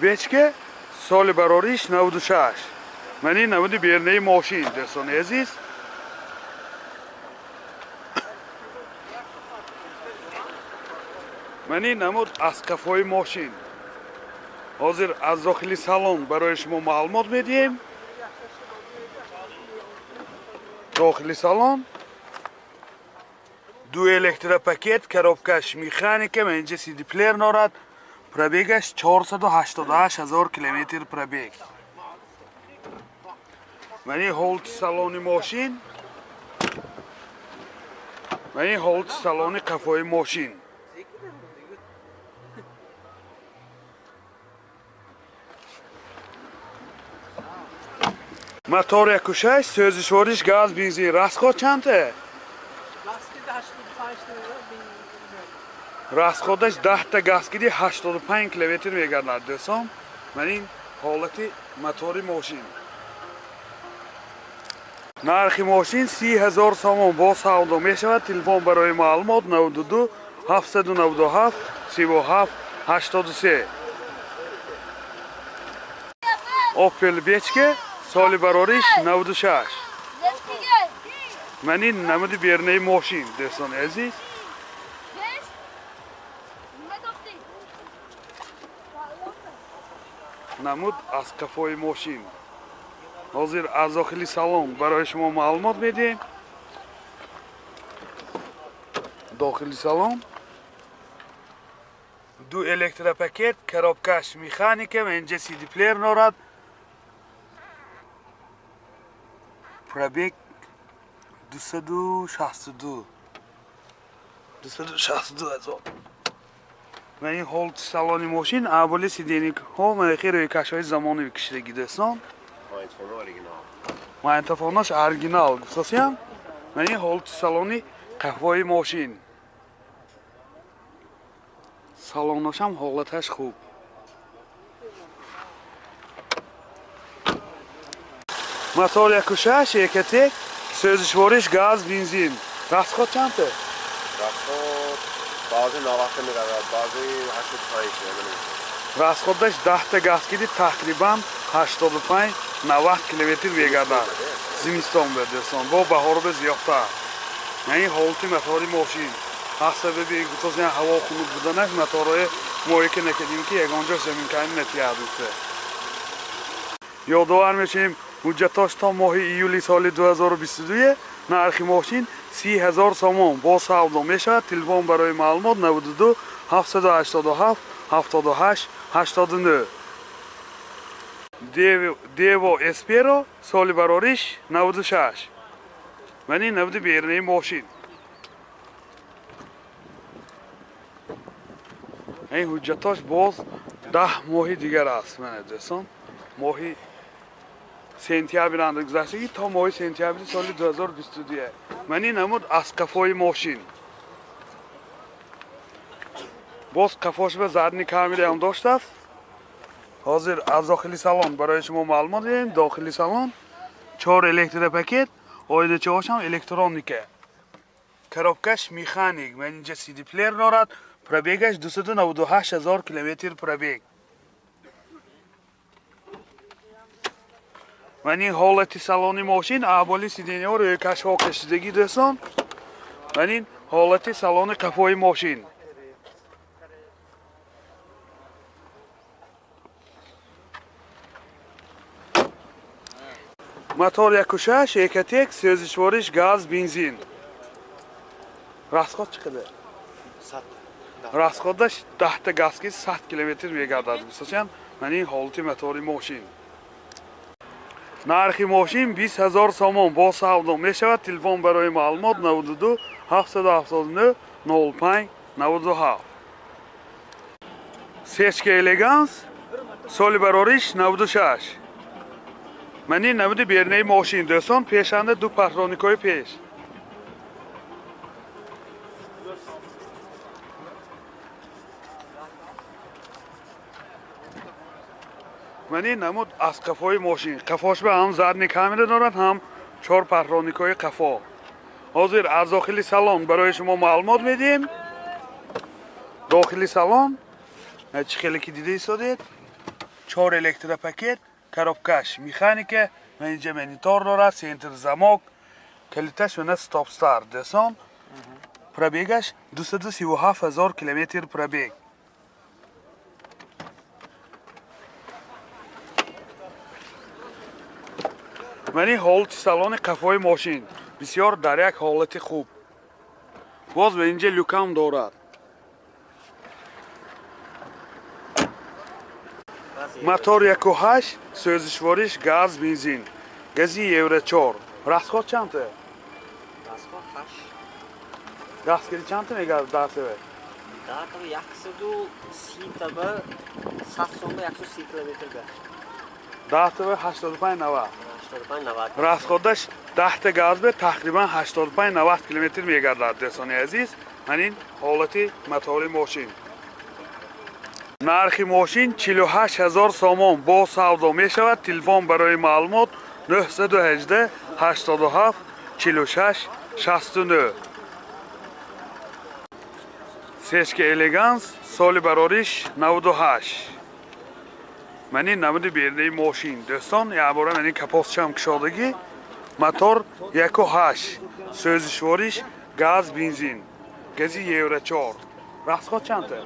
Бечке соли барориш 96. Мани намуди бернаи мошин, дӯстони азиз. Мани намуд аз қафои мошин. Ҳозир аз дохили салон барои шумо маълумот медиҳем. Дохили салон ду электропакет, коробкаш механика, инҷа CD плеер дорад. Пробегаш 488 ҳазор километр пробег. Мани ҳолати салони мошин. Мани ҳолати салони қафои мошин. Мотор 1.6, сӯзишвориш газ, бензин. Расход чанд? Расходаш 10 та газ киди 85 километр мегардад, дӯстон. Ман ин ҳолати мотори мошин. Нархи мошин 30 ҳазор сомон, бо савдо мешавад. Телефон барои маълумот 92 797 37 83. Opel Бечке соли барориш 96. Ман ин намуди бернаи мошин, дӯстони азиз. Намуд аз қафои мошин. Ҳозир аз дохили салон барои шумо маълумот медиҳем. Дохили салон ду электропакет, коробкаш механика, инҷа CD плеер дорад. Пробег 262. 262 ҳазор. Ман ин ҳолати салони мошин, аввали сиденьяҳо манахи рӯйкашҳои замонави кишидагӣ, дӯстон. Магнитофонаш оригинал гуфтасиям. Ман ин ҳолати салони қафои мошин. Салонашам ҳолаташ хуб. Мотор 1.6 Ecotec, сӯзишвориш газ, бензин. Расход чанд? Расход баъзе 90 меравад, баъзе 85. Расходаш 10 та газ киди тақрибан 85 90 километр мегардад. Зимистон бе, дӯстон, бо баҳор бе зиёдтар. Яъне ҳолати мотори мошин. Аз сабаби гуфтан ҳаво хунук буданаш моторҳои моика накардем ки ягон ҷо заминкани натиҳад гуфта. Ёдовар мешавем, ҳуҷҷатош то моҳи июли соли 2022. Нархи мошин 30 ҳазор сомон, бо савдо мешавад. Телефон барои маълумот 92 787 78 89. Дево Эсперо соли барориш 96. Ман ин намуди бернаи мошин. Ин ҳуҷҷатош боз 10 моҳи дигар аст, мана дӯстон. Моҳи сентябр анда гузаштагӣ то моҳи сентябри соли 2022. Ман ин намуд аз қафои мошин. Боз қафош ба задний камераам доштааст. Ҳозир аз дохили салон барои шумо маълумот диҳем. Дохили салон 4 электропакет, оиначаҳошам электроника. Коробкаш механик, ман инҷа CD плеер дорад. Пробегаш 298 ҳазор километр пробег. Ман ин ҳолати салони мошин, аввали сиденьяҳо рӯйкашҳо кашидагӣ, дӯстон. Ман ин ҳолати салони қафои мошин. Мотор 1.6 Ecotec, сӯзишвориш газ, бензин. Расход чӣ қадар? Расходаш 10 та газ ки 100 километр мегардад. Мисолчан, ман ин ҳолати мотори мошин. Нархи мошин 20 ҳазор сомон, бо савдо мешавад. Телефон барои маълумот 92 779 05 97. Сечка Элеганс соли барориш 96. Ман ин намуди бернаи мошин, дӯстон. Пешанда ду патроникҳои пеш. Ман ин намуд аз қафои мошин. Қафош ба ҳам задний камера дорад, ҳам 4 патроникҳои қафо. Ҳозир аз дохили салон барои шумо маълумот медиҳем. Дохили салон чӣ хеле ки дида истодед. 4 электропакет, коробкаш механика, инҷа монитор дорад, центр замок, калиташ мана стоп-старт дӯстон. Пробегаш 237 ҳазор километр пробег. Мани ҳолати салони қафои мошин бисёр дар як ҳолати хуб. Боз ба инҷа люкам дорад. Мотор 1.8, сӯзишвориш газ, бензин. Гази Евро 4. Расход чандта? Расход 8. Газгири чандта мегардад даҳтава? Даҳтава 130 таба 100 сомба 130 километр ба. Даҳтава 85-90. 85-90. Расходаш даҳта газ бе тақрибан 85-90 километр мегардад дӯстони азиз. Ман ин ҳолати мотори мошин. Нархи мошин 48 ҳазор сомон бо савдо мешавад. Телефон барои маълумот 918 87 46 69. Сечка Элеганс соли барориш 98. Ман ин намуди бердаи мошин дӯстон, якбора ман ин капотчам кушодагӣ. Мотор 1.8, сӯзишвориш газ, бензин, гази Евро 4. Расход чандта?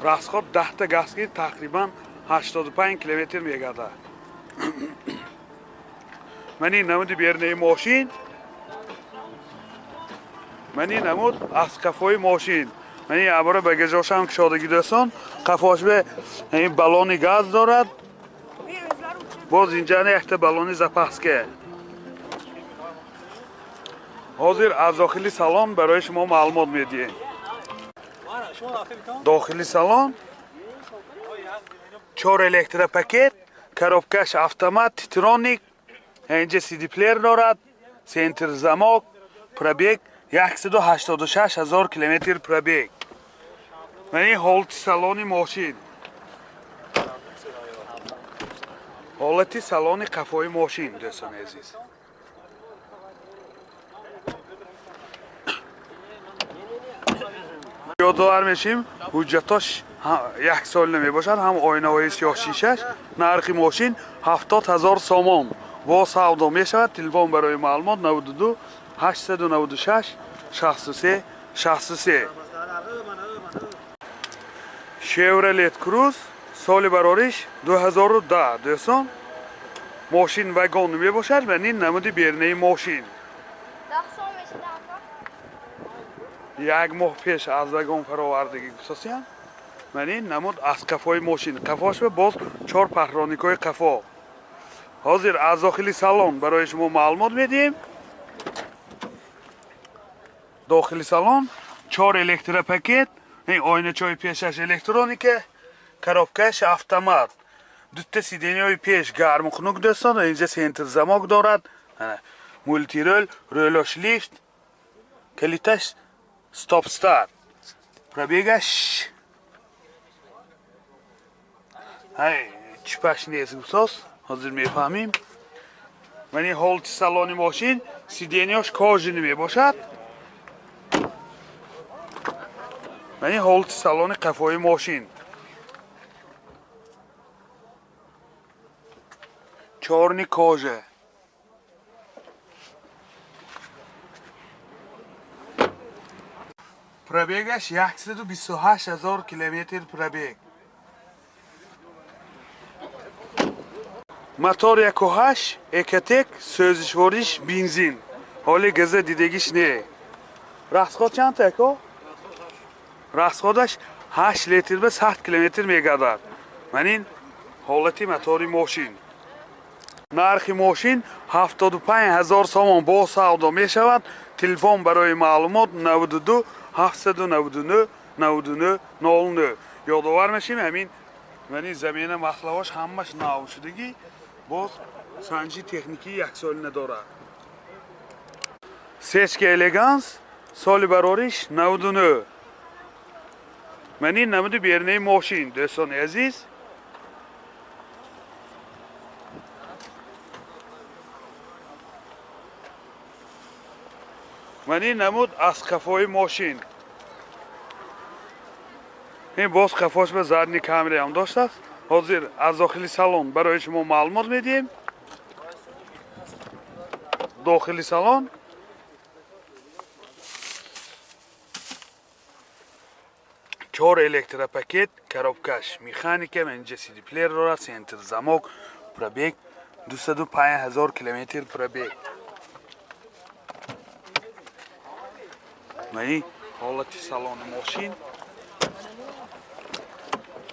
Расход 10та газгир тақрибан 85 километр мегардад. Ман ин намуди бернаи мошин. Ман ин намуд аз қафои мошин. Ман ин якбора багажошам кушодагӣ дӯстон. Қафош бе ин баллони газ дорад. Боз инҷа якта баллони запаска. Ҳозир аз дохили салон барои шумо маълумот медиҳем. Дохили салон 4 электропакет, коробкаш автомат, титроник, инҷа CD-плеер дорад, центр замок, пробег 186 ҳазор километр пробег. Ман ин ҳолати салони мошин. Ҳолати салони қафои мошин дӯстони азиз. Ёдовар мешим, ҳуҷҷатош як сол намебошад, ҳам оинаҳои сиёҳ шишаш. Нархи мошин 70 ҳазор сомон бо савдо мешавад. Телефон барои маълумот 92 896 63 63. Chevrolet Cruze соли барориш 2010 дӯстон. Мошин вагон мебошад ва ин намуди бернаи мошин. Як моҳ пеш аз вагон фаровардагӣ гусосиям. Ман ин намуд аз қафои мошин. Қафош ва боз 4 паҳроникҳои қафо. Ҳозир аз дохили салон барои шумо маълумот медиҳем. Дохили салон 4 электропакет, ин оиначаҳои пешаш электроника, коробкаш автомат. Дута сиденияҳои пеш гарму хунук дӯстон, инҷа центр замок дорад, мултирол, рӯлош лифт, калиташ стоп-старт. Пробегаш ҳай чипаш нест гусос, ҳозир мефаҳмем. Ман ин ҳолати салони мошин, сиденияш кожини мебошад. Ман ин ҳолати салони қафои мошин. Чорни кожа. Пробегаш 128 ҳазор километр пробег. Мотор 1.8, Экотек, сӯзишвориш бензин. Ҳоли газа дидагиш не. Расход чандта ако? Расходаш 8 литр ба 100 километр мегардад. Ман ин ҳолати мотори мошин. Нархи мошин 75 ҳазор сомон бо савдо мешавад. Телефон барои маълумот 92 799 99 00. Ёдовар мешем, ҳамин ман ин замина маслаҳош ҳамаш нав шудагӣ, боз санҷи техникии яксола надорад. Сечка Элеганс соли барориш 99. Ман ин намуди бернаи мошин дӯстони азиз. Ман ин намуд аз қафои мошин. Ин боз қафош ба задний камера ҳам доштааст. Ҳозир аз дохили салон барои шумо маълумот медиҳем. Дохили салон чор электропакет, коробкаш механика, инҷа CD плеер дорад, центр замок, пробег 205 000 километр пробег. Мани ҳолати салони мошин,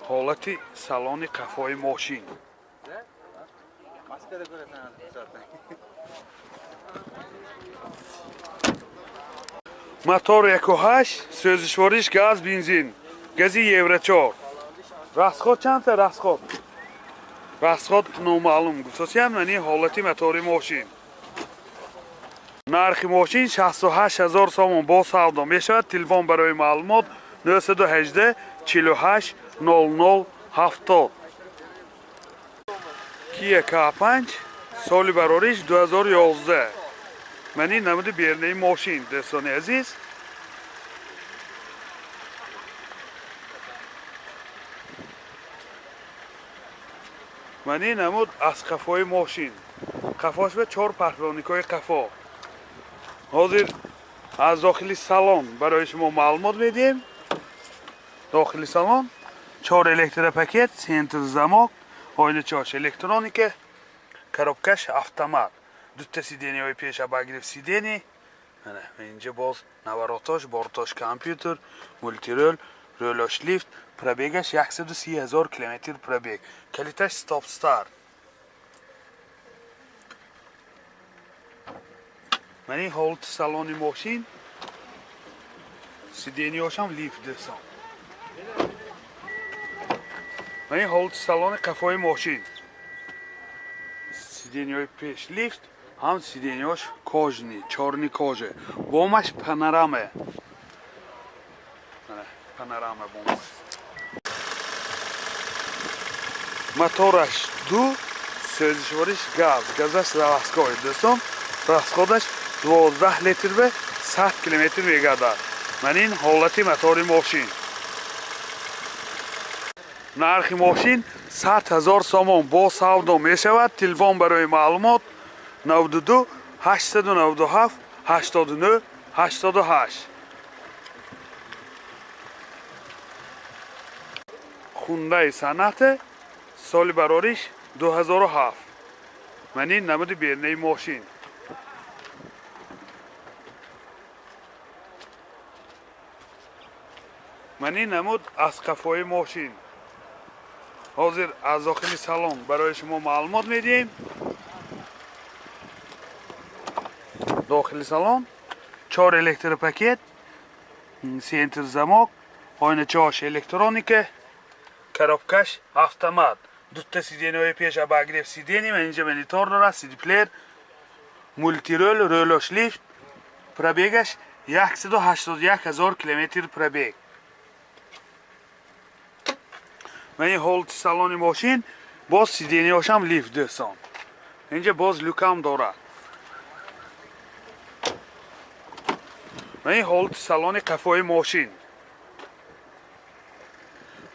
ҳолати салони қафои мошин. Мотор 1.8, сӯзишвориш газ, бензин, гази Евро 4. Расход чандта расход? Расход номаълум гуфтосиям. Мани ҳолати мотори мошин. Нархи мошин 68 000 сомон бо савдо мешавад. Телефон барои маълумот 918 48 00 70. Kia K5 соли барориш 2011. Мани намуди бернаи мошин, дӯстони азиз. Мани намуд аз қафои мошин. Қафош ба 4 парпилоникҳои қафо. Ҳозир аз дохили салон барои шумо маълумот медиҳем. Дохили салон 4 электропакет, центр замок, оиначаош электроника, коробкаш автомат. Дутта сиденияҳои пеш обогрев сидений. Инҷа боз наворотош, бортош компютер, мультирол, ролош лифт, пробегаш 130 000 километр пробег. Калиташ стоп старт. Мани ҳолати салони мошин, сиденияҳошам лифт дӯстон. Мани ҳолати салони қафои мошин. Сиденияҳои пеш лифт, ҳам сиденияҳош кожни, чорни кожа. Бомаш панорама. Панорама бомаш. Мотораш 2, сӯзишвориш газ, газаш заводской дӯстон. Расходаш 12 литр ба 100 километр мегардад. Ман ин ҳолати мотори мошин. Нархи мошин 100 000 сомон бо савдо мешавад. Телефон барои маълумот 92 897 89 88. Хундаи Санате соли барориш 2007. Ман ин намуди бернаи мошин. Ман ин намуд аз қафои мошин. Ҳозир аз дохили салон барои шумо маълумот медиҳем. Дохили салон 4 электропакет, центр замок, оиначаош электроника, коробкаш автомат. Дутта сиденияҳои пеш обогрев сидений, инҷа монитор дорад, CD плеер, мультирол, ролош лифт, пробегаш 181 000 километр пробег. Мани ҳолати салони мошин, боз сиденияҳошам лифт дӯстон. Инҷа боз люкам дорад. Мани ҳолати салони қафои мошин.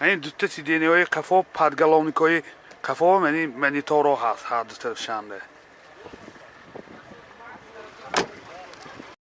Мани дутта сиденияҳои қафо, подголовникҳои қафо, мани мониторҳо ҳаст ҳар ду тарафшанда.